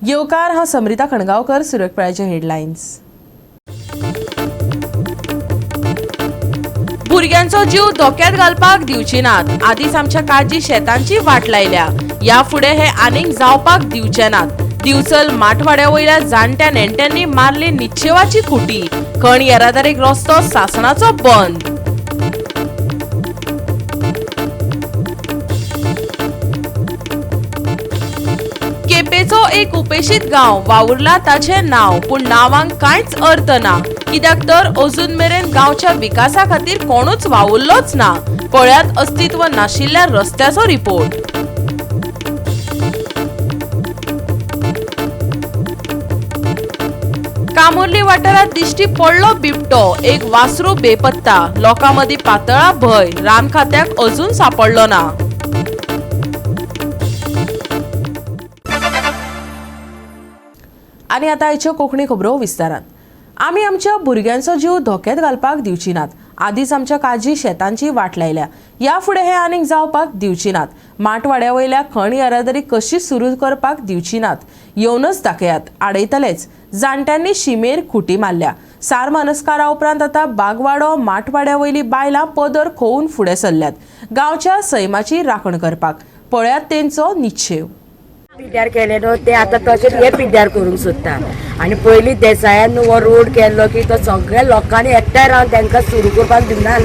येवकार, हांव समरिता खणगांवकर. सुरक्षाचे हेडलायन्स. भुरग्यांचो जीव धोक्यात घालपाक दिवची नात. आदीच आमच्या काजी शेतांची वाट लायल्या, या फुडें हे आनीक जावपाक दिवचे नात. दिवचल माठवाड्या वयल्या जाणट्या नेणट्यांनी मारली निश्चेवाची खुटी. खण येरादारीक रस्तो सासणाचो बंद. केपेचो एक उपेशीत गांव, वावुरला ताचें नांव, पूण नांवांक कांयच अर्थ ना, कित्याक तर अजून मेरेन गांवच्या विकासा खातीर कोणूच वावुरलोच ना. पळयात अस्तित्व नाशिल्ल्या रस्त्याचो रिपोर्ट. कामुर्ली वाठारात दिश्टी पडलो बिबटो, एक वासरू बेपत्ता. लोकां मदीं पातळा भंय, रान खात्याक अजून सापडलो ना. आनी आतां आयच्यो कोंकणी खबरो विस्तारान. आमी आमच्या भुरग्यांचो जीव धोक्यात घालपाक दिवची नात. आदींच आमच्या काजी शेतांची वाट लायल्या, ह्या फुडें हें आनीक जावपाक दिवची नात. माटवाड्या वयल्या खण येरादारी कशी सुरू करपाक दिवची नात. येवनच दाखयात, आडयतलेच. जाणट्यांनी शिमेर खुटी मारल्या. सार मनस्कारा उपरांत आतां बागवाडो माटवाड्या वयली बायलां पदर खोवन फुडें सरल्यात गांवच्या सैमाची राखण करपाक. पळयात तेंचो निश्चेव. पिड्ड्यार केले न्हू ते आतां तशेंच हे पिड्ड्यार करूंक सोदता. आनी पयलीं देसायान हो रोड केल्लो की तो सगळ्या लोकांनी एकठांय रावन तांकां सुरू करपाक दिवना.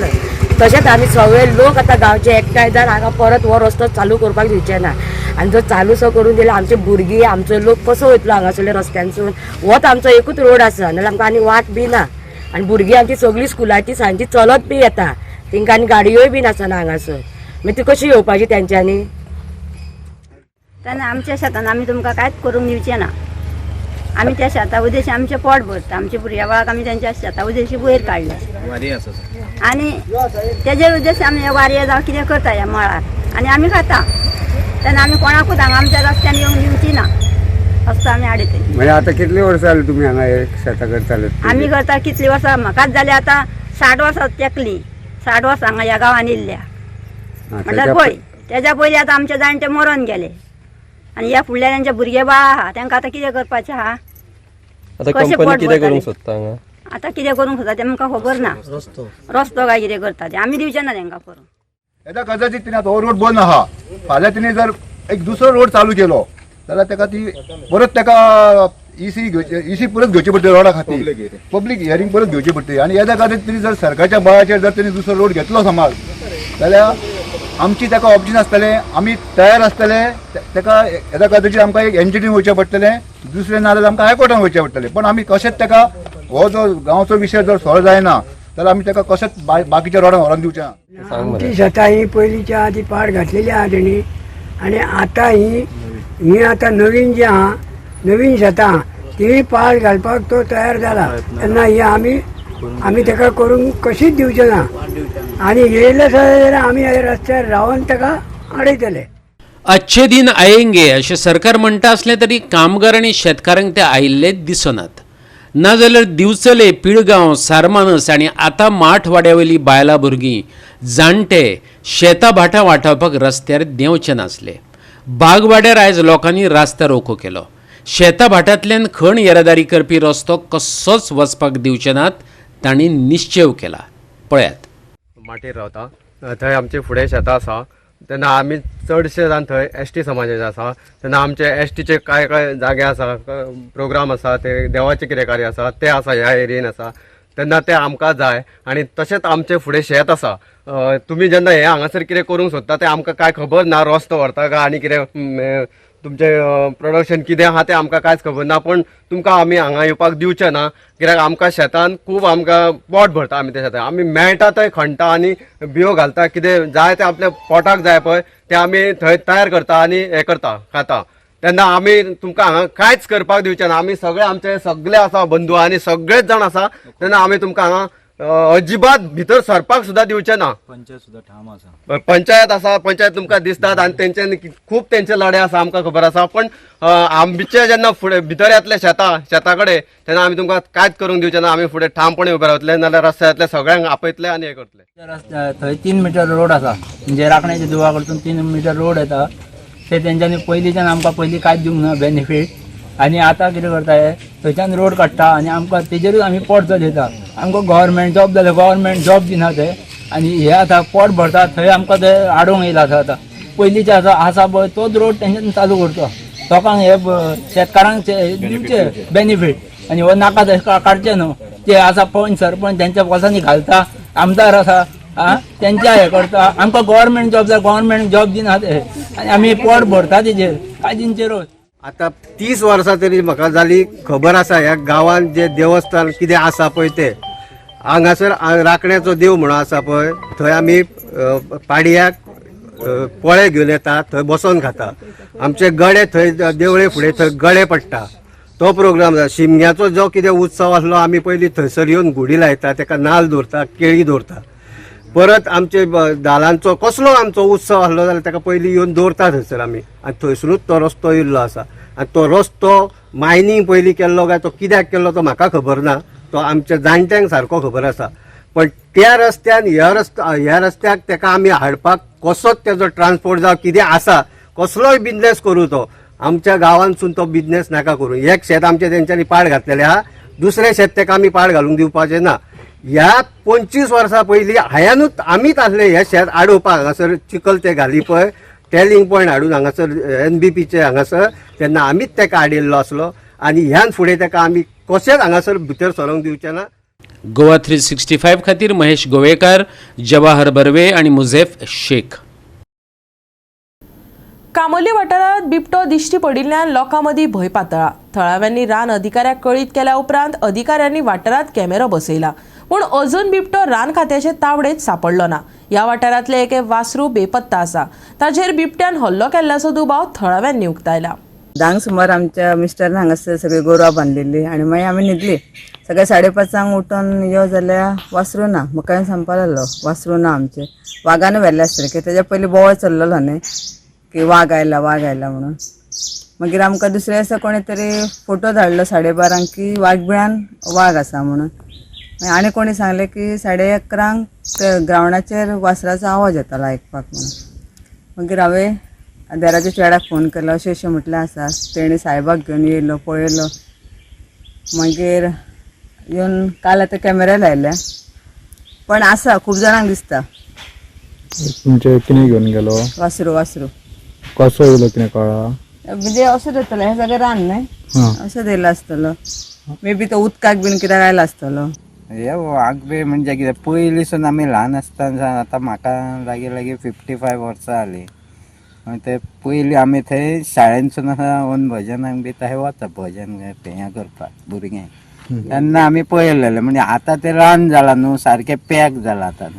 तशेंच आमी सगळे लोक आतां गांवचे एकठांय जावन हांगा परत हो रस्तो चालू करपाक दिवचे ना. आनी जर चालू सो करून दिल्यार आमचे भुरगीं, आमचो लोक कसो वयतलो हांगासरले रस्त्यानसून? होच आमचो एकूच रोड आसा, नाल्यार आमकां आनी वाट बी ना. आनी भुरगीं आमची सगळीं स्कुलाची सांजची चलत बी येता, तेंकां आनी गाडयोय बी आसना हांगासर, मागीर ती कशी येवपाची तेंच्यांनी? तेन्ना आमच्या शेतान आमी तुमकां कांयच करूंक दिवचें ना. आमी त्या शेता उदेशी आमचें पोट भरता. आमच्या भुरग्या बाळाक आमी तेंच्या शेता उदेशी वयर काडले आनी तेजे उद्देश आमी वारये जावं कितें करता ह्या मळार आनी आमी खाता. तेन्ना आमी कोणाकूच हांगा आमच्या रस्त्यान येवंक दिवची ना. रस्तो आमी आडयतली. म्हणजे आता कितली वर्सां जाली तुमी हांगा हे शेतां करताले? आमी करता कितली वर्सां, म्हाकाच जाली आतां 60 वर्सां तेकली. 60 वर्सां हांगा ह्या गांवान येयल्ल्या. म्हणल्यार पळय, तेज्या पयलीं आतां आमचे जाणटे मरोन गेले आनी ह्या फुडल्या तेंचे भुरगे बाळ आहा, तेंकां आतां कितें करपाचें आहा? आता कशें कंपनी पोट कितें भरतलें? करूंक सोदता हांगा? आतां कितें करूंक सोदता तें आमकां खबर ना. रस्तो काय कितें करता तें आमी दिवचे ना तेंकां करूंक. येदा कदाचित तिने हो रोड बंद आहा, फाल्यां तिने जर एक दुसरो रोड चालू केलो जाल्यार तेका ती परत तेका इसी घेवची, इसी परत घेवची पडटली रोडा खातीर, पब्लीक हियरींग परत घेवची पडटली. आनी येदा कदाचित तिने जर सरकारच्या बळाचेर जर तिने दुसरो रोड घेतलो समज जाल्यार आमची तेका ऑप्शन आसतलें, आमी तयार आसतले. तेका येदा कदाचित आमकां एक एनजीटीन वयचें पडटलें, दुसरें नाजाल्यार आमकां हायकोर्टान वयचें पडटलें. पण आमी कशेंच तेका हो जो गांवचो विशय जर सॉल्व जायना जाल्यार आमी तेका कशेंच बाकीच्या रोडान व्हरोन दिवचे ना. सांग मरे. आमची शेतां ही पयलींच्या आदी पाड घातलेली आहा तेणी आनी आतां ही ही आतां नवीन जी आहा, नवीन शेतां, ती पाड घालपाक तो तयार जाला. तेन्ना ही आमी आमी तेका करूंक कशीच दिवचे ना. आनी येयले जाल्यार आमी ह्या रस्त्यार रावन तेका अडयतले. अच्छे दिन आएंगे अशें सरकार म्हणटा आसलें तरी कामगार आनी शेतकारांक ते आयिल्ले दिसनात. नाजाल्यार दिवचले, पिळगांव, सारमानस आनी आतां माठवाड्या वयली बायलां, भुरगीं, जाणटे शेतां भाटां वाटावपाक रस्त्यार देंवचे नासले. बागवाड्यार आयज लोकांनी रास्ता रोको केलो. शेतां भाटांतल्यान खण येरादारी करपी रस्तो कसोच वचपाक दिवचे नात, तांणी निश्चेव केला. पळयात. माटेर रावता, थंय आमचे फुडें शेतां आसा. तेन्ना आमी चडशे जाण थंय एस टी समाजाचे आसा. तेन्ना आमचे एस टीचे कांय कांय जागे आसा, प्रोग्राम आसा, ते देवाचे कितें कार्य आसा ते आसा, ह्या एरियेन आसा, तेन्ना ते आमकां जाय. आनी तशेंच आमचें फुडें शेत आसा. तुमी जेन्ना हें हांगासर कितें करूंक सोदता तें आमकां कांय खबर ना. रस्तो व्हरता काय आनी कितें तुमचें प्रोडक्शन कितें आहा तें आमकां कांयच खबर ना. पूण तुमकां आमी हांगा येवपाक दिवचे ना, कित्याक आमकां शेतान खूब आमकां पोट भरता. आमी त्या शेतान आमी मेळटा थंय खणटा आनी बियो घालता, कितें जाय तें आपल्या पोटाक जाय पळय तें आमी थंय तयार करता आनी हें करता, खाता. तेन्ना आमी तुमकां हांगा कांयच करपाक दिवचे ना. आमी सगळे, आमचे सगळे आसा बंधू आनी सगळेच जाण आसा. तेन्ना आमी तुमकां हांगा अजिबात भितर सरपाक सुद्दां दिवचे ना. पंचायत सुद्दां ठाम आसा. पंचायत आसा, पंचायत तुमकां दिसतात आनी तेंच्यानी खूब तेंचे लढे आसा, आमकां खबर आसा. पण आमचे जेन्ना फुडें भितर येतले शेता कडेन तेन्ना आमी तुमकां कांयच करूंक दिवचे ना. आमी फुडें ठामपणे उबे रावतले, नाल्यार रस्त्यांतले सगळ्यांक आपयतले आनी हें करतले. रस्त्या थंय 3 मिटर रोड आसा, म्हणजे राखण्याच्या देवळा कडसून 3 मिटर रोड येता. ते तेंच्यांनी पयलींच्यान आमकां पयलीं कांयच दिवंक ना बेनिफीट. आनी आतां कितें करता हे थंयच्यान रोड काडटा आनी आमकां तेजेरूच आमी पोट चलयता. आमकां गव्हर्मेंट जॉब जाल्यार गव्हर्मेंट जॉब दिना ते आनी हे आतां पोट भरता थंय आमकां ते आडोवंक येयला. आतां आतां पयलींचे आतां आसा पळय तोच रोड तेंच्यान चालू करचो, लोकांक हे शेतकारांक दिवचे बेनिफीट आनी हो नाका ते काडचे न्हू. ते आसा पंच सरपंच तेंच्या बोल्सांनी घालता, आमदार आसा तेंच्या हे करता. आमकां गव्हर्मेंट जॉब जाय, गव्हर्मेंट जॉब दिना ते आनी आमी पोट भरता तेजेर काजींचेरूच. आतां 30 वर्सां तरी म्हाका जाली खबर आसा ह्या गांवांत जे देवस्थान कितें आसा पळय ते हांगासर राखण्याचो देव म्हणून आसा पळय, थंय आमी पाडयाक पोळे घेवन येता, थंय बसोन खाता. आमचे गडे थंय देवळे फुडें थंय गडे पडटा, तो प्रोग्राम जाता. शिमग्याचो जो कितें उत्सव आसलो आमी पयलीं थंयसर येवन घुडी लायता, तेका नाल्ल दवरता, केळी दवरता. परत आमचे धालांचो कसलो आमचो उत्सव आसलो जाल्यार ताका पयलीं येवन दवरता थंयसर आमी, आनी थंयसरूच तो रस्तो येयल्लो आसा. आनी तो रस्तो मायनींग पयलीं केल्लो काय तो कित्याक केल्लो तो म्हाका खबर ना, तो आमच्या जाणट्यांक सारको खबर आसा. पण त्या रस्त्यान ह्या रस्त्याक ताका आमी हाडपाक कसोच तेजो ट्रान्सपोर्ट जावं कितें आसा, कसलोय बिजनेस करूं तो आमच्या गांवांतसून तो बिजनेस नाका करूं. एक शेत आमचें तेंच्यांनी पाड घातलेलें आहा, दुसरें शेत ताका आमी पाड घालूंक दिवपाचें ना. ह्या 25 वर्सां पयलीं हांयानूच आमीच आसले हे शेत आडोवपाक. हांगासर चिखल ते घाली पळय टेलिंग पॉयंट हाडून हांगासर एनबीपीचे हांगासर, तेन्ना आमीच ताका आडयल्लो आसलो आनी ह्यान फुडें ताका आमी कशेंच हांगासर भितर सरोंक दिवचे ना. गोवा 365 खातीर महेश गोवेकार, जवाहर बर्वे आनी मुझेफ शेख. कामोली वाठारांत बिबटो दिश्टी पडिल्ल्यान लोकां मदीं भंय पातळा. थळाव्यांनी रान अधिकाऱ्याक कळीत केल्या उपरांत अधिकाऱ्यांनी वाठारांत कॅमेरो बसयला, पूण अजून बिबटो रान खात्याचे तावडेत सापडलो ना. ह्या वाठारांतले एके वासरू बेपत्ता आसा, ताचेर बिबट्यान हल्लो केल्ल्याचो दुबाव थळाव्यांनी उक्तायला. 10 सुमार आमच्या मिस्टरान हांगासर सगळी गोरवां बांदिल्ली आनी मागीर आमी न्हिदली. सकाळी 5:30 उठून यो जाल्यार वासरू ना. म्हाका सांगपा लागलो वासरू ना आमचें, वागान व्हेल्लें आसतलें कित्याक तेज्या पयलीं बोवाळ चल्लेलो न्ही की वाग आयला वाग आयला म्हणून. मागीर आमकां दुसऱ्या दिसा कोणें तरी फोटो धाडलो 12:30 की वागबिळान वाग आसा म्हणून. मागीर आनी कोणी सांगलें की 11:30 ते ग्रावंडाचेर वासराचो आवाज येतालो आयकपाक म्हणून. मागीर हांवें देराच्या चेड्याक फोन केलो, अशें अशें म्हटलें आसा. तेणी सायबाक घेवन येयलो, पळयलो. मागीर येवन काल आतां कॅमेरा लायले, पण आसा खूब जाणांक दिसता. तुमचे कितें घेवन गेलो? वासरू वासरू. कसो येयलो कितें कळ्ळा? म्हणजे असो येतलो, हें सगळें रान न्हय, असो येयलो आसतलो. मे बी तो उदकाक बीन कित्याक आयलो आसतलो. हे वागबे म्हणजे कितें पयलींसून आमी ल्हान आसतना आतां म्हाका लागीं लागीं 55 वर्सां जालीं. ते पयलीं आमी थंय शाळेनसून वन भजनाक बी थंय वता, भजन हें करपाक भुरगें तेन्ना आमी पळयलेलें. म्हणजे आतां तें रान जालां न्हू, सारकें पॅक जालां आतां.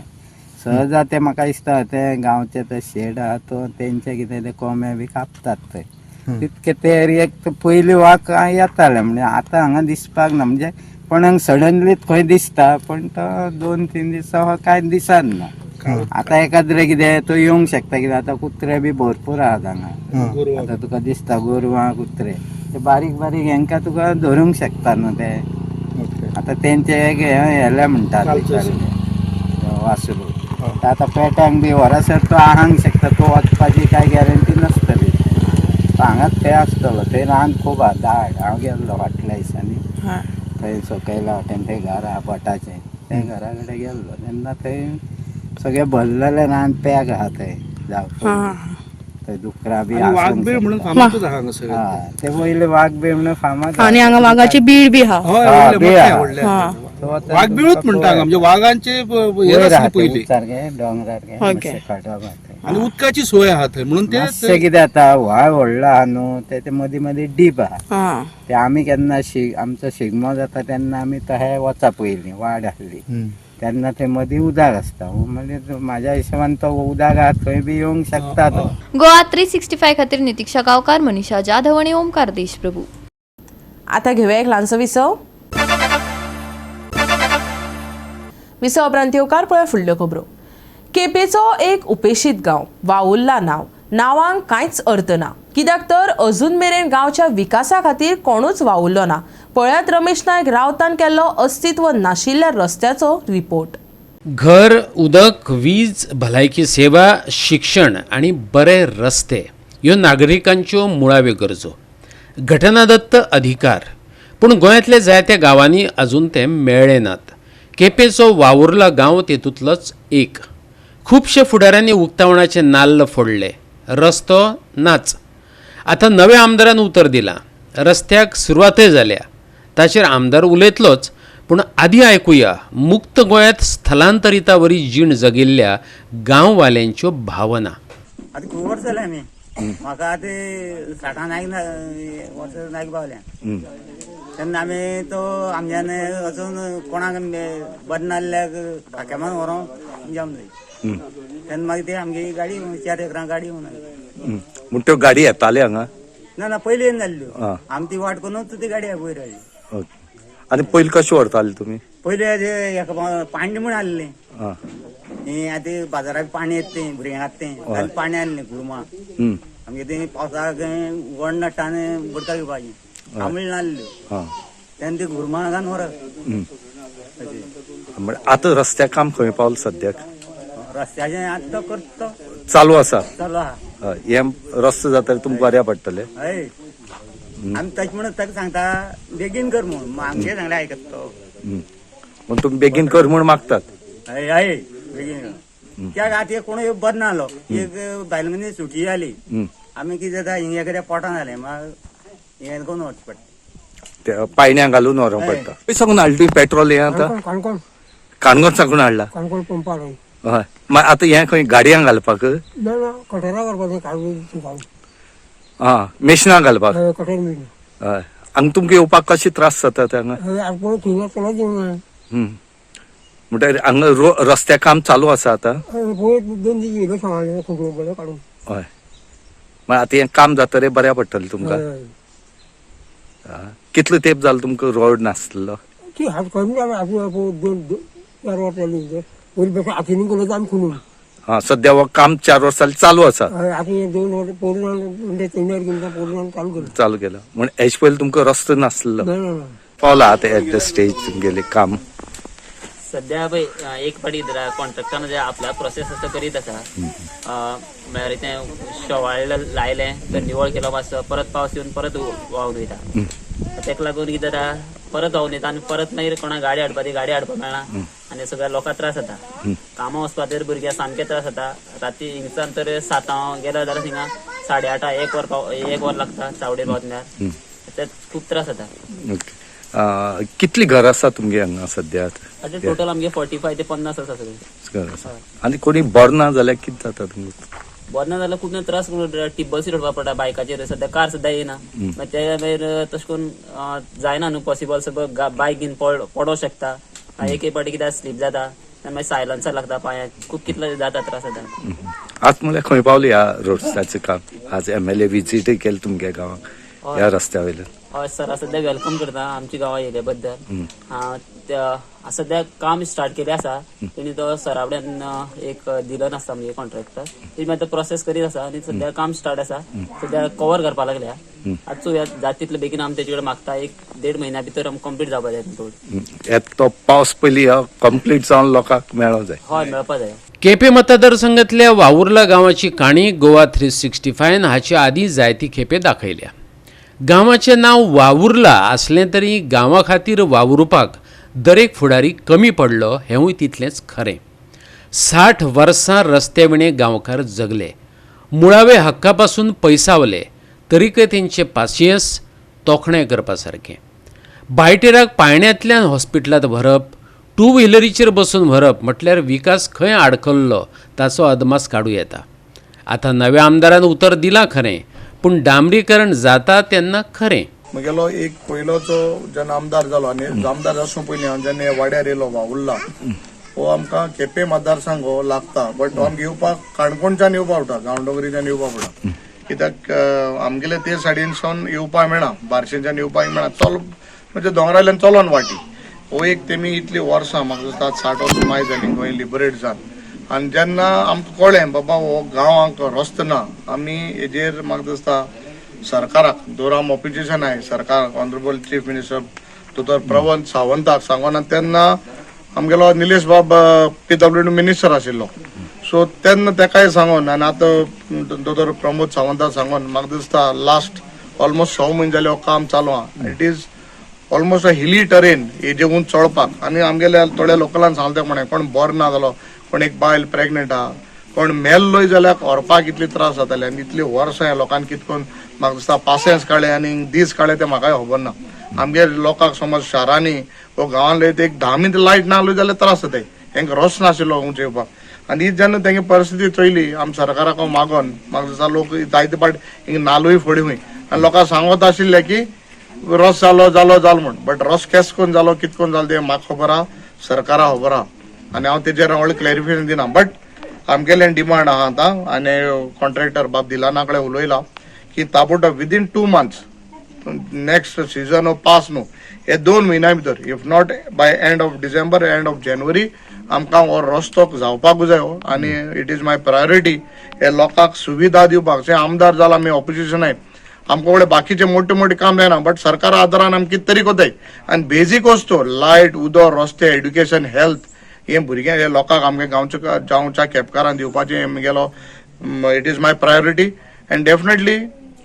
सहजा ते म्हाका दिसता ते गांवचे ते शेड आहा तो तेंचे कितें ते कोंबे बी कापतात थंय, तितके ते एरियेक पयलीं वाग येताले. म्हणजे आतां हांगा दिसपाक ना, म्हणजे पण सडनली खंय दिसता, पण तो 2-3 दिसा कांय दिसना. आतां एकाद्रे कितें तो येवंक शकता, कित्याक आतां कुत्रे बी भरपूर आहात हांगा. आतां तुका दिसता गोरवां कुत्रे ते बारीक बारीक हेंकां तुका धरूंक शकता न्हू ते. आतां तेंचे एक हेले म्हणटात वासरू, आतां पेट्यांक बी व्हरसर तो आहांक शकता, तो वचपाची कांय गॅरंटी नासतली. हांगाच थंय आसतलो, थंय रान खूब आहा दाट. हांव गेल्लो फाटल्या दिसांनी थंय सकयल्या वाटेन थंय घर आहा भटाचें, त्या घरा कडेन गेल्लो तेन्ना थंय सगळें भरलेलें रान पॅक आहा थंय जावं थंय दुकरां बी वागबीळ म्हणून फामादूच आहा हांगासर. ते पयलीं वागबीळ म्हणून फामाद. आनी हांगा वागाची बीळ बी आहा. वागबिळूच म्हणटा हांगा, म्हणजे वागांचे पयलीं सारकें दोंगरार आनी उदकाची सोय आहा थंय म्हणून ते कितें जाता व्हाळ व्हडलो आहा न्हू, ते मदीं मदीं डीप आहा. ते आमी केन्ना आमचो शिगमो जाता तेन्ना आमी तशें वचा पयलीं वाड आसली तेन्ना ते मदीं उदक आसता, म्हणजे म्हाज्या हिशोबान तो उदक आहा थंय बी येवंक शकता तो. गोवा 365 खातीर नितीक्षा गांवकार, मनीषा जाधव आनी ओमकार देशप्रभू. आतां घेवया एक ल्हानसो विसव. विसव उपरांत येवकार पळय फुडल्यो खबरो. केपेचो एक उपेशीत गांव वावुल्ला नांव, नांवांक कांयच अर्थ ना, कित्याक तर अजून मेरेन गांवच्या विकासा खातीर कोणूच वावुरलो ना. पळयात रमेश नायक रावतान केल्लो अस्तित्व नाशिल्ल्या रस्त्याचो रिपोर्ट. घर, उदक, वीज, भलायकी सेवा, शिक्षण आनी बरे रस्ते ह्यो नागरिकांच्यो मुळाव्यो गरजो. घटनादत्त अधिकार. पूण गोंयांतल्या जायत्या गांवांनी अजून ते मेळ्ळे नात. केपेंचो वावुरला गांव तेतूंतलोच एक. खुबशे फुडाऱ्यांनी उक्तावणाचे नाल्ल फोडले, रस्तो नाच. आतां नव्या आमदारान उतर दिलां, रस्त्याक सुरवातय जाल्या, ताचेर आमदार उलयतलोच. पूण आदी आयकुया मुक्त गोंयांत स्थलांतरिता वरी जीण जगिल्ल्या गांववाल्यांच्यो भावना. आतां खूब वर्सां जालीं आमी, म्हाका आतां साठान नायक वर्सां नायक पावल्या. तेन्ना आमी तो आमच्यान वचून कोणाक बरें नासल्याक खाक्यामान व्हरोंक जावन जाय. तेन्ना मागीर ती आमगे गाडी 4 एकरां गाडी येवन आयली. म्हण त्यो गाडी येताले हांगा? ना ना, पयलीं येवन जाल्ल्यो. आमी ती वाट करूनच ती गाडी वयर हाडली. आनी पयलीं कशें व्हरताले तुमी? पयलीं एका पाणी म्हूण हाडलें. हें आतां बाजाराक पाणी येता तें भुरग्यांक आतां तें ताणें पाणी हाडलें गुरमा. आमगे तें पावसाक वण नट्टा आनी बुडका घेवपाची आंबळी नासल्यो तेन्ना ती गुरमा घालून व्हरप. आतां रस्त्या काम खंय पावलें सद्याक? रस्त्याचें आतां तो करता, चालू आसा. चालू आहा. हें रस्तो जाता तुमकां बऱ्या पडटलें. हय, आमी ताका म्हणून ताका सांगता बेगीन कर म्हणून, आमगे सांगलें आयकता तो. म्हण तुमी बेगीन कर म्हूण मागतात? हय हय, बेगीन. कित्याक आतां कोण बरो नासलो, एक बायल मनीस सुटी जाली, आमी कितें जाता हिंगा एखाद्या पोटान जालें मागीर हें करून वचचें पडटा, पायण्या घालून व्हरूंक पडटा. खंय साकून हाडली तुवें पेट्रोल हें आतां? काणकोण. काणकोण साकून हाडला? काणकोण पंपार. हय. मागीर आतां हें खंय गाडयांक घालपाक? ना ना, कटरा व्हरपाचें. आं, मेशिनां घालपाक. Cutter machine. हय. हांगा तुमकां येवपाक कशें त्रास जाता हांगा? म्हणटकीर हांगा रस्त्या काम चालू आसा आतां? दोन दीस येयलो सांगलें काडून. हय. मागीर आतां हें काम जातरे बऱ्या पडटलें तुमकां. कितलो तेंप जालो तुमकां रोड नासलो? ती हात कमी जाला, 2-4 वर्सां जालीं. पयलीं हातीन केलो आमी खुणून. हां, सद्या हो काम 4 वर्सां चालू आसा. आतां 2 वर्सां पोरून 3 चालू केलं. चालू केलं म्हण हेजे पयलीं तुमकां रस्तो नासलो. पावला आतां एट the stage तुमगेलें काम? सद्या पळय एक पाटी कॉन्ट्रॅक्टरान जे आपल्या प्रोसेस आसा करीत आसा. म्हळ्यार तें शेवाळ लायलें तर निवळ केलो मातसो, परत पावस येवन परत व्हांवन वयता. तेका लागून कितें जाता, परत व्हांवन येता आनी परत मागीर कोणाक गाडी हाडपा ती गाडी हाडपाक मेळना आनी सगळ्या लोकांक त्रास जाता. कामां वचपा तर भुरग्यांक सामके त्रास जाता. राती हिंगसान तर 7 गेलो जाल्यार थिंगा 8:30 1 वर लागता चावडेर पावतल्यार, ते खूब त्रास जाता. कितली घर आसा तुमगे हांगा सद्या? आतां टोटल आमगे 45 ते 50 आसा सगळे घर आसा. आनी कोणी बरो ना जाल्यार कितें जाता तुमकां? बरो ना जाल्यार खूब त्रास, टिब्बल्स रडपा पडटा बायकाचेर. सद्या कार सुद्दां येना, मागीर ते मागीर तशें करून जायना न्हू पॉसिबल. सगळं बायक घेवन पडोंक शकता. एक एक पाटी कित्याक स्लीप जाता, मागीर सायलन्सर लागता पांयाक, खूब कितले जाता त्रास जाता. आज म्हणल्यार खंय पावली ह्या रस्त्याचें काम? आज MLA विजीटय केलें तुमगे गांवाक ह्या रस्त्या वयल्यान? हय सर, सद्या welcome करता आमच्या गांवां येयल्या बद्दल. सद्या काम स्टार्ट केलें आसा. तेणी तो सरा कडेन एक दिलो नासता म्हणजे कॉन्ट्रॅक्टर, तेणी मागीर तो प्रोसेस करीत आसा आनी सद्या काम स्टार्ट आसा. सद्या कवर करपाक लागल्या. आतां चोवया जाता तितले बेगीन आमी तेजे कडेन मागता, 1-1.5 म्हयन्या भितर आमकां कंप्लीट जावपा जाय रोड. तो पावस पयलीं कंप्लीट जावन लोकांक मेळोंक जाय. हय, मेळपा जाय. केपें मतदारसंघातल्या वावुरला गांवाची काणी गोवा 365 हाचे आदीं जायती खेपे दाखयल्या. गांवाचें नांव वावुरला आसलें तरी गांवा खातीर वावुरपाक दरेक फुडारी कमी पडलो हेंवूय तितलेंच खरें. 60 वर्सां रस्त्या विणे गांवकार जगले, मुळावे हक्का पासून पयसावले, तरीकय तेंचें पासियेंस तोखणाय करपा सारकें. बायटेराक पायण्यांतल्यान हॉस्पिटलांत व्हरप, टू व्हिलरीचेर बसून व्हरप म्हटल्यार विकास खंय आडखल्लो ताचो अदमास काडूं येता. आतां नव्या आमदारान उतर दिलां खरें, पूण डांबरीकरण जाता तेन्ना खरें. म्हगेलो एक पयलोचो जेन्ना आमदार जालो आनी आमदार आसूं पयलीं हांव जेन्ना वाड्यार येयलो वावुरला, हो आमकां केपें मतदारसंघ हो लागता, बट आमकां येवपाक काणकोणच्यान येवपा पडटा, गांवडोंगरीच्यान येवपा पडटा, कित्याक आमगेले ते सायडीनसून येवपाक मेळना, बार्शेंच्यान येवपाक मेळना, चल म्हणजे दोंगरावयल्यान चलोन वाटी. हो एक तेमी इतली वर्सां म्हाका दिसता 60 वर्सां माय जाली गोंय लिबरेट जावन, आनी जेन्ना आमकां कळ्ळें बाबा हो गांवांक रस्तो ना, आमी हेजेर म्हाका दिसता सरकाराक दोर आम ऑपोजिशन आहे सरकार ऑनरेबल चीफ मिनिस्टर दोतोर प्रमोद सावंताक सांगोन, आनी तेन्ना आमगेलो निलेश बाब PWD minister आशिल्लो, सो तेन्ना तेकाय सांगोन आनी आतां दोतोर प्रमोद सावंताक सांगोन म्हाका दिसता लास्ट ऑलमोस्ट 6 म्हयने जाले हो काम चालू आहा. It is almost a hilly terrain हेजे उंच चडपाक. आनी आमगेल्या थोड्या लोकलान सांगता कोणें कोण बरो ना जालो, कोण एक बायल प्रेग्नेंट आहा, कोण मेल्लोय जाल्यार व्हरपाक इतले त्रास जाताले. आनी इतली वर्सां ह्या लोकांक कितें करून म्हाका दिसता पासेंस काडले आनी दीस काडले ते म्हाकाय खबर ना. आमगे लोकांक समज शारांनी वो गांवांत एक 10 मिनटां लायट ना जाल्यार त्रास जाताय, हेंका रस्तो नाशिल्लो उंच येवपाक. आनी ही जेन्ना तेंगे परिस्थिती चोयली आम सरकाराक मागोन म्हाका दिसता लोक जायते पाट हिंगा नालूय फोडी हुंय आनी लोकांक सांगत आशिल्ले की रस जालो जालो जालो म्हण, बट रस केस कोन जालो कित कोन जालो तें म्हाका खबर आहा, सरकाराक खबर आहा आनी हांव तेजेर व्हडलें क्लॅरिफिकेशन दिना. बट आमगेलें डिमांड आहा आतां आनी कॉन्ट्रॅक्टर बाब दिलाना कडेन उलयला की ताबडतोब विदीन 2 months next season हो पास न्हू हे 2 म्हयन्या भितर, if not by end of December end of January आमकां हो रस्तो जावपाकूच जाय हो. आनी it is my priority हे लोकांक सुविधा दिवपाक. जे आमदार जाला आमी ऑपोजिशन आहे, आमकां कडेन बाकीचे मोठे मोठे काम जायना, बट सरकार आदारान आमी कितें तरी कोताय. आनी बेजीक वस्तू लायट, उदक, रस्ते, एड्युकेशन, हेल्थ हे भुरग्यांक हे लोकांक आमगे गांवच्या गांवच्या केपकारांक दिवपाचें म्हगेलो it is my priority and definitely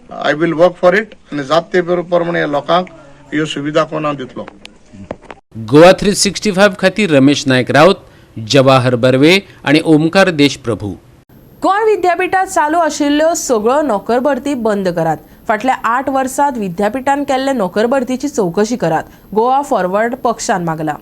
I will work for it. आनी जात ते प्रमाणे लोकांक ह्यो सुविधा कोण हांव दितलो. गोवा 365 खातीर रमेश नायक राऊत, जवाहर बर्वे आणि ओमकार देशप्रभू. गोंय विद्यापीठात चालू आशिल्ल्यो सगळ्यो नोकर भरती बंद करात. फाटल्या 8 वर्सांत विद्यापीठान केल्ले नोकर भरतीची चवकशी करात, गोवा फॉरवर्ड पक्षान मागला.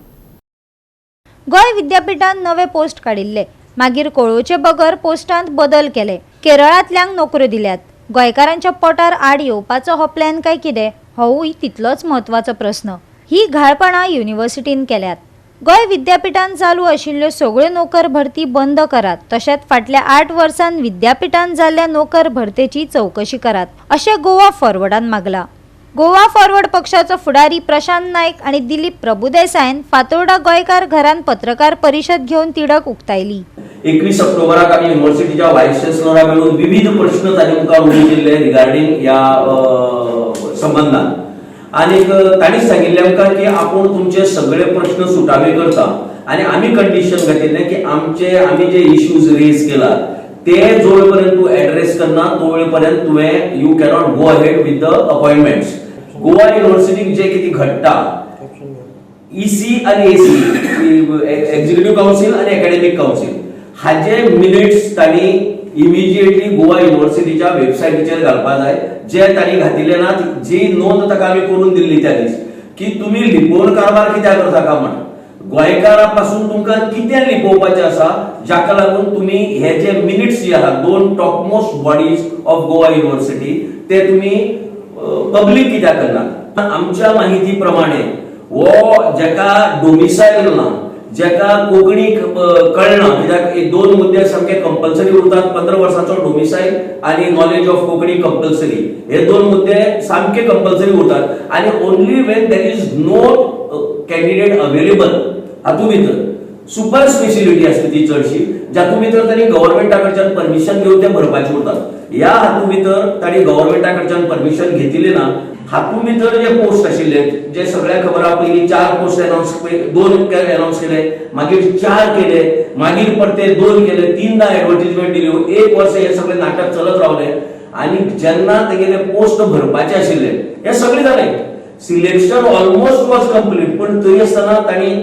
गोंय विद्यापीठान नवे पोस्ट काडिल्ले, मागीर कळोवचे बगर पोस्टांत बदल केले, केरळांतल्यांक नोकऱ्यो दिल्यात. गोंयकारांच्या पोटार आड येवपाचो हो प्लॅन काय कितें होवूय तितलोच म्हत्वाचो प्रस्न. ही घाळपणां युनिव्हर्सिटीन केल्यात. गोंय विद्यापीठान चालू आशिल्ल्यो सगळ्यो नोकर भरती बंद करात, तशेंच फाटल्या 8 वर्सांत विद्यापीठान जाल्ल्या नोकर भरतेची चवकशी करात अशें गोवा फॉरवर्डान मागला. गोवा फॉरवर्ड पक्षाचो फुडारी प्रशांत नायक आनी दिलीप प्रभुदेसायन फातोर्डा गोंयकार घरान पत्रकार परिशद घेवन तिडक उक्तायली. 21 ऑक्टोबराक आमी युनिव्हर्सिटीच्या वायस चान्सलरा मेळून विविध प्रश्न तांचे मुखार उबे केल्ले रिगार्डींग ह्या संबंदान आनीक तांणी सांगिल्लें आमकां की आपूण तुमचे सगळे प्रश्न सुटावे करता आनी आमी कंडिशन घातिल्लें की आमचे आमी जे इश्यूज रेज केला ते जो वेळ तूं एड्रेस करना तो वेळ पर्यंत तुवें you cannot go ahead with the appointments. Goa युनिव्हर्सिटीक जे कितें घडटा ईसी आनी एसी, एक्झिक्युटिव्ह कावन्सील आनी एकॅडमिक कावन्सील हाजे मिनिट्स तांणी इमिजिएटली गोवा युनिव्हर्सिटीच्या वेबसायटीचेर घालपा जाय. जे तांणी घातिल्ले ना, जी नोंद ताका आमी करून दिल्ली त्या दीस की तुमी लिपोवन कारभार कित्याक करता का म्हण, गोंयकारा पासून तुमकां कितें लिपोवपाचें आसा जाका लागून तुमी हे जे मिनिट्स जे आहा 2 topmost bodies of Goa university ते तुमी पब्लीक कित्याक करनात. आमच्या माहिती प्रमाणे हो जेका डोमिसायल ना, जेका कोंकणी कळना, कित्याक 2 मुद्दे सामके कंपल्सरी उरतात, 15 वर्सांचो डोमिसायल आनी नॉलेज ऑफ कोंकणी कंपल्सरी, हे 2 मुद्दे सामके कंपल्सरी उरतात. आनी only when there is no candidate available हातूंत भितर सुपर स्पेशिलिटी आसता ती चडशी, जातूंत भितर तांणी गव्हर्मेंटा कडच्यान परमिशन घेवन ते भरपाचे उरतात. ह्या हातूंत भितर तांणी गव्हर्मेंटा कडच्यान परमिशन घेतिल्लें ना. हातूंत भितर जे पोस्ट आशिल्ले जे सगळ्यांक खबर आहा, पयलीं 4 पोस्ट अनावन्स, 2 अनावन्स केले, मागीर 4 केले, मागीर परते 2 केले, 3दा एडवर्टीजमेंट दिल्यो. 1 वर्स हे सगळे नाटक चलत रावले आनी जेन्ना तेगेले पोस्ट भरपाचे आशिल्ले हे सगळे जाले, सिलेक्शन ऑलमोस्ट वॉज कंप्लीट, पण तरी आसतना तांणी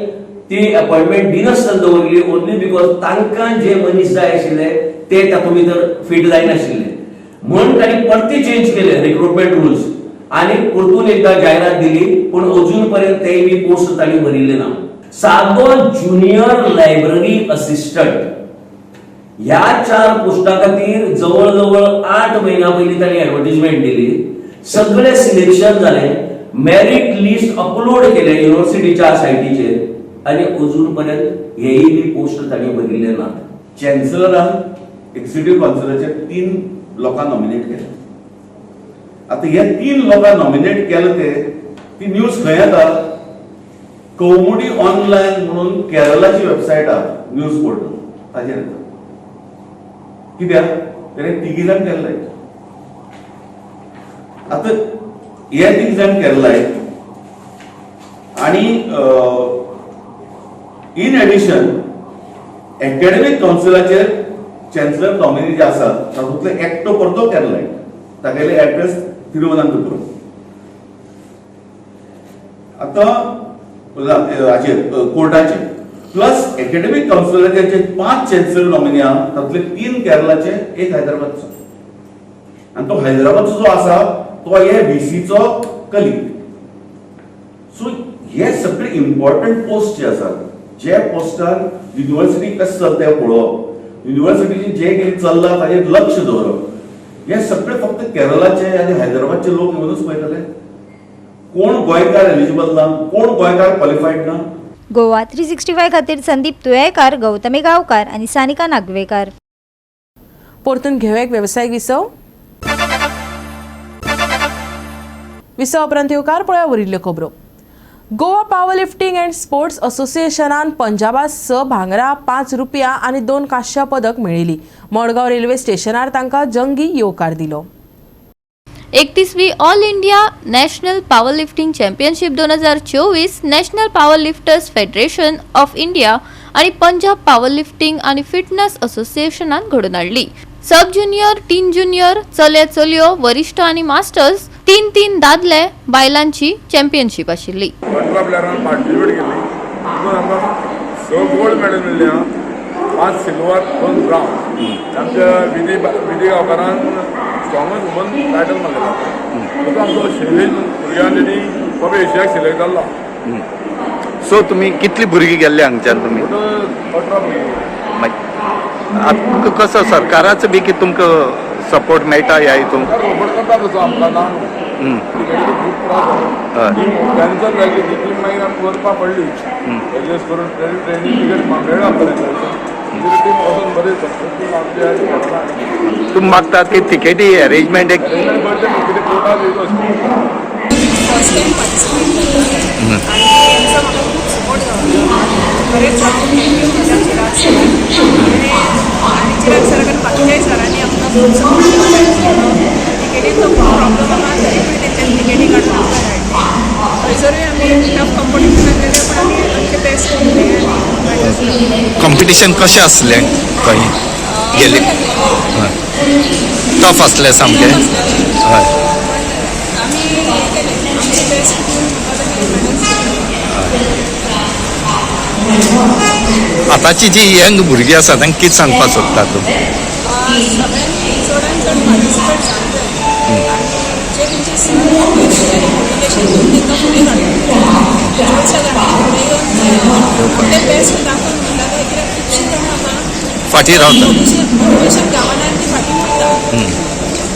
ती अपॉइंटमेंट दिनासतना दवरली ओनली because तांकां जे मनीस जाय आशिल्ले ते तातूंत भितर फीट जायनाशिल्ले म्हूण तांणी परते चेंज केले रिक्रुटमेंट रुल्स आनी परतून एकदा जायरात दिली, पूण अजून पर्यंत तेय बी पोस्ट तांणी भरिल्ले ना. सादो ज्युनियर लायब्ररी असिस्टंट ह्या 4 पोस्टा खातीर जवळ जवळ 8 म्हयन्या पयलीं तांणी एडवर्टीजमेंट दिली, सगळे सिलेक्शन जाले, मेरीट लिस्ट अपलोड केले युनिव्हर्सिटीच्या सायटीचेर आनी अजून पर्यंत हेय बी पोस्ट तांणी भरिल्ले नात. चॅन्सलरान एक्झिक्युटिव्ह कावन्सिलाचे 3 लोकांक नॉमिनेट केले. आतां हे 3 लोकांक नॉमिनेट केले ते ती न्यूज खंय येता, कौमुडी ऑनलायन म्हणून केरलाची वेबसायट आहा न्यूज पोर्टल ताजेर येता. कित्याक तेणे तिगी जाण केरलायट. आतां हे 3 जाण केरलायट आनी इन एडिशन एकॅडमीक कावन्सिलाचेर चॅन्सलर नॉमिनी जे आसा तातूंतले एकटो परतो केरलायट, तागेले एड्रेस तिरुवनंतपुरम. आतां हाचेर कोर्टाचे प्लस एकेडमीक कावन्सिलाचे जे 5 चॅन्सलर नॉमिनी आहा तातूंतले 3 केरलाचे, 1 हैदराबादचो. आनी तो हैदराबादचो जो आसा तो हे व्हीसीचो कलीग. सो हे सगळे इम्पॉर्टंट पोस्ट जे आसात, जे पोस्टार युनिवर्सिटी कशें चलता तें पळोवप, युनिवर्सिटीचें जें कितें चल्लां ताजेर लक्ष दवरप, हे सगळे फक्त केरलाचे आनी हैदराबादचे लोक येवनूच पळयतले. कोण गोंयकार एलिजिबल ना, कोण गोंयकार क्वॉलिफायड ना. गोवा 365 खातीर संदीप तुयेकार, गौतमी गांवकार आनी सानिका नागवेकार. परतून घेवया एक वेवसायीक विसव. विसव उपरांत येवकार पळया उरिल्ल्यो खबरो. Goa power lifting and sports असोसिएशनान पंजाबात 6 भांगरा, 5 रुपया आनी 2 कांश्या पदक मेळयली. मडगांव रेल्वे स्टेशनार तांकां जंगी येवकार दिलो. 31वी all India national power lifting championship 2024 national power lifters federation of India आनी पंजाब पॉवर लिफ्टिंग आनी फिटनेस असोसिएशनान घडोवन हाडली. सब ज्युनियर, टीन ज्युनियर, चले चलयो, वरिश्ठ आनी मास्टर्स 3-3 दादले बायलांची चॅम्पियनशीप आशिल्ली. 18 प्लेयरान पार्टिसिपेट केली. तितून आमकां 6 गोल्ड मेडल मेळ्ळी आहा, 5 सिल्वर, 2 ब्रावन्स. आमच्या विधी गांवकारान स्ट्रॉंगस्ट वुमन टायटल मारलेलो. तसो आमचो शैलेश भुरग्यान तेणी कॉप एशियाक सिलेक्ट जाल्लो. सो तुमी कितली भुरगीं गेल्ले हांगच्यान तुमी? 18 भुरगीं. आतां तुमकां कसो सरकाराचो बी कितें तुमकां सपोर्ट मेळटा ह्या हितून? सपोर्ट करता तसो आमकां ना, टिकेटीचो खूब त्रास जालो. टीम कॅन्सल जाली, ती टीम मागीर आमकां करपा पडली एडजस्ट करून. ट्रेनी टिकेट मेळ्ळो आमकां, दुसरी टीम वचून बरी सक्सेसफूल आमची. तुमी मागतात की तिकेटी अरेंजमेंट एक अरेंजमेंट करचें न्हू, कितें कोर्टाक वयता. फर्स्ट टायम पार्टिसिपेट करता आनी तेंचो म्हाका खूब सपोर्ट गावलो. खरेंच thank you म्हज्या चिराग सराक आनी चिराग सराक आनी बाकीच्याय सरांनी आमकां खूब सपोर्ट केलो. टिकेटीचो खूब प्रॉब्लम आहा तरी पूण तेंच्यांनी टिकेटी काडून आमकां धाडली. थंयसरूय आमी टफ कॉम्पिटिशन आसलेलें, पूण आमी आमचें बेस्ट दिलें आनी कॉम्पिटिशन कशें आसलें खंय गेले? टफ आसलें सामकें. हय, आमी हें केलें, आमचें बेस्ट दिवन म्हाका मेडल्स. आतांची जी यंग भुरगीं आसा तांकां कितें सांगपाक सोदता तूं? सगळ्यांनी चडान चड पार्टिसिपेट जावंक जाय आनी जे तुमचे सर तेंच्यांनी मोटिवेशन दिवन तांकां फुडें काडूंक जाय. चडशा जाणांनी फुडें येवन आपलें बेस्ट दाखोवन म्हणटा तें, कित्याक खुबशीं जाणां हांगा फाटीं रावता, मोटिवेशन गावना आनी ती फाटीं उरता.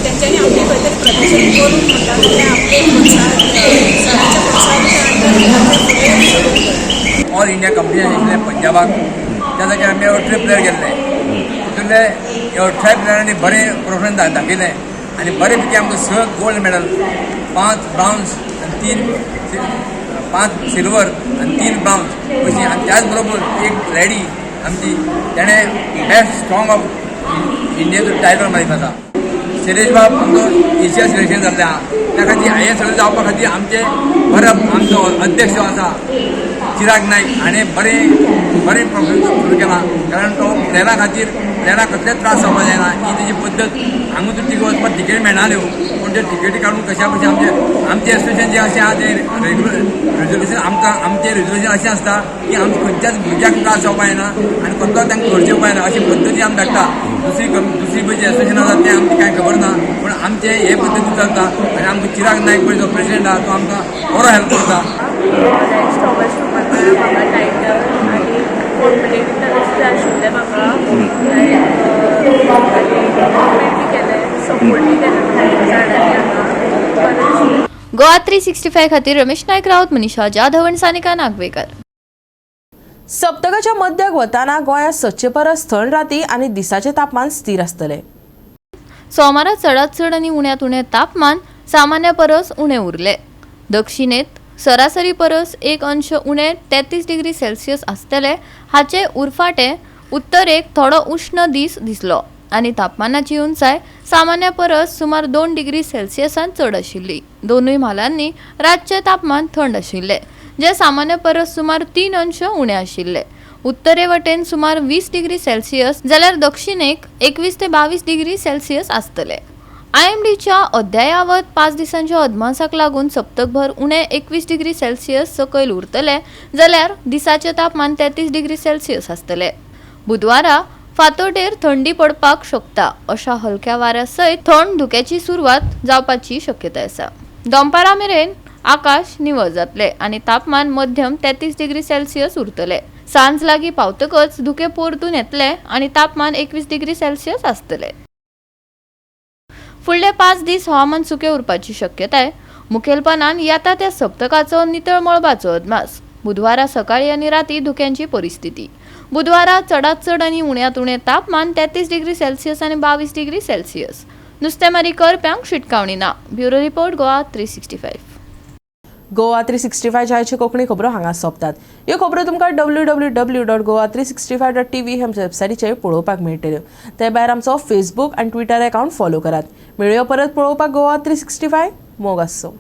तेंच्यांनी आपलें खंय तरी प्रदर्शन करून म्हणटा तें आपलें प्रोत्साहन, सरांच्या प्रोत्साहनाच्या अंडर फुडें सरूंक जाय. ऑल इंडिया कंपिटिशन आशिल्लें पंजाबाक, त्या जाग्यार आमी 18 प्लेयर गेल्ले. तितूंतले 18 प्लेयरांनी बरें परफॉर्मन्स दाखयलें आनी बरे पैकी आमकां 6 गोल्ड मेडल, 5 ब्रावन्स आनी 5 सिल्वर आनी 3 ब्रावन्स अशी. आनी त्याच बरोबर एक लेडी आमची तेणें बेस्ट स्ट्रॉंग ऑफ इंडियेचो टायटल मारिल्लो आसा. शैलेश बाब आमचो एशिया सिलेक्शन जाल्लें आहा, त्या खातीर हांवें सगळें जावपा खातीर आमचे बरो आमचो अध्यक्ष जो आसा चिराग नायक हाणें बरें बरें परफॉर्मन्स सुरू केला. कारण तो प्लेयरा खातीर प्लेयराक कसलेच त्रास जावपाक जायना ही तेजी पद्दत. हांगा तिका वचपाक तिकेट मेळनाल्यो, पूण त्यो तिकेटी काडून कशा भशेन आमचे आमचें एसोसिएशन जें अशें आहा तें रेगुलर रेजोल्युशन आमकां आमचें रेजोल्युशन अशें आसता की आमकां खंयच्याच भुरग्याक त्रास जावपाक जायना आनी कसलोच तांकां खर्च येवपाक जायना अशे पद्दती आमी धाडटा. दुसरी दुसरी पळय जें एसोसिएशन आसा तें आमकां कांय खबर ना, पूण आमचें हे पद्दतीन चलता आनी आमकां चिराग नायक पळय जो प्रेसिडेंट आहा तो आमकां बरो हेल्प करता. म्हाका टायटल आनी कॉम्पिटिटर आशिल्लें म्हाका बी केलें, सपोर्ट बी केलें म्हाका जाणांनी हांगा बरें. गोवा 365 खातीर रमेश नायक राऊत, मनीषा जाधव आनी सानिका नागवेकर. सप्तकाच्या मध्याक वताना गोंयांत सदचे परस थंड राती आनी दिसाचें तापमान स्थिर आसतलें. सोमारा चडात चड आनी उण्यांत उणें तापमान सामान्या परस उणें उरलें. दक्षिणेत सरासरी परस 1 अंश उणें 33 डिग्री सेल्सियस आसतले. हाचे उरफाटें उत्तरेक थोडो उश्ण दीस दिसलो आनी तापमानाची उंचाय सामान्या परस सुमार 2 डिग्री सेल्सियसान चड आशिल्ली. दोनूय म्हालांनी रातचें तापमान थंड आशिल्लें, जें सामान्य परस सुमार 3 अंश उणें आशिल्लें. उत्तरे वटेन सुमार 20 डिग्री सेल्सियस जाल्यार दक्षिणेक 21 ते 22 डिग्री सेल्सियस आसतले. आयएमडीच्या अद्यावत 5 दिसांच्या अदमासाक लागून सप्तकभर उणे 21 डिग्री सेल्सियस सकयल उरतले जाल्यार दिसाचें तापमान 33 डिग्री सेल्सियस आसतले. बुधवारा फांतोडेर थंडी पडपाक शकता अशा हलक्या वाऱ्या सयत थंड धुक्याची सुरवात जावपाची शक्यताय आसा. दनपारा मेरेन आकाश निवळ जातले आनी तापमान मध्यम 33 डिग्री सेल्सियस उरतले. सांज लागीं पावतकच धुकें परतून येतले आनी तापमान 21 डिग्री सेल्सियस आसतले. फुडले 5 दीस हवामान सुकें उरपाची शक्यताय. मुखेलपणान येता त्या सप्तकाचो नितळ मळबाचो अदमास. बुधवारा सकाळी आनी राती धुक्यांची परिस्थिती. बुधवारा चडात चड आनी उण्यांत उणें तापमान 33 डिग्री सेल्सियस आनी 22 डिग्री सेल्सियस. नुस्तेमारी करप्यांक शिटकावणी ना. Bureau report, Goa 365. Goa 365 आयच्यो कोंकणी खबरो हांगा सोंपतात. ह्यो खबरो तुमकां www.goa365.tv हे आमच्या वेबसायटीचेर पळोवपाक मेळटल्यो. ते भायर आमचो फेसबूक आनी ट्विटर अकावंट फॉलो करात. मेळुया परत पळोवपाक गोवा 365. मोग आसचो.